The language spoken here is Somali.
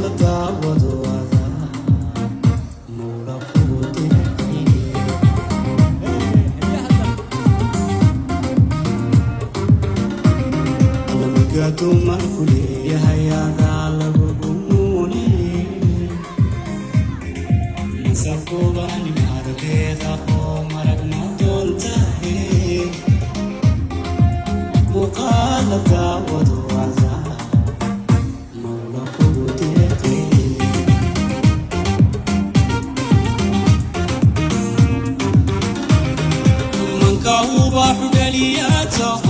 la daawado adaa Mawla kugu deeqay. Alla markaa dumarku leeyahay adaa lagugu muunay, masabkuba nimaadadeeda oo marag ma doontahe, muuqaal la daawado adaa Mawla kugu deeqay. Manka ubaxu dhaliyaa taho.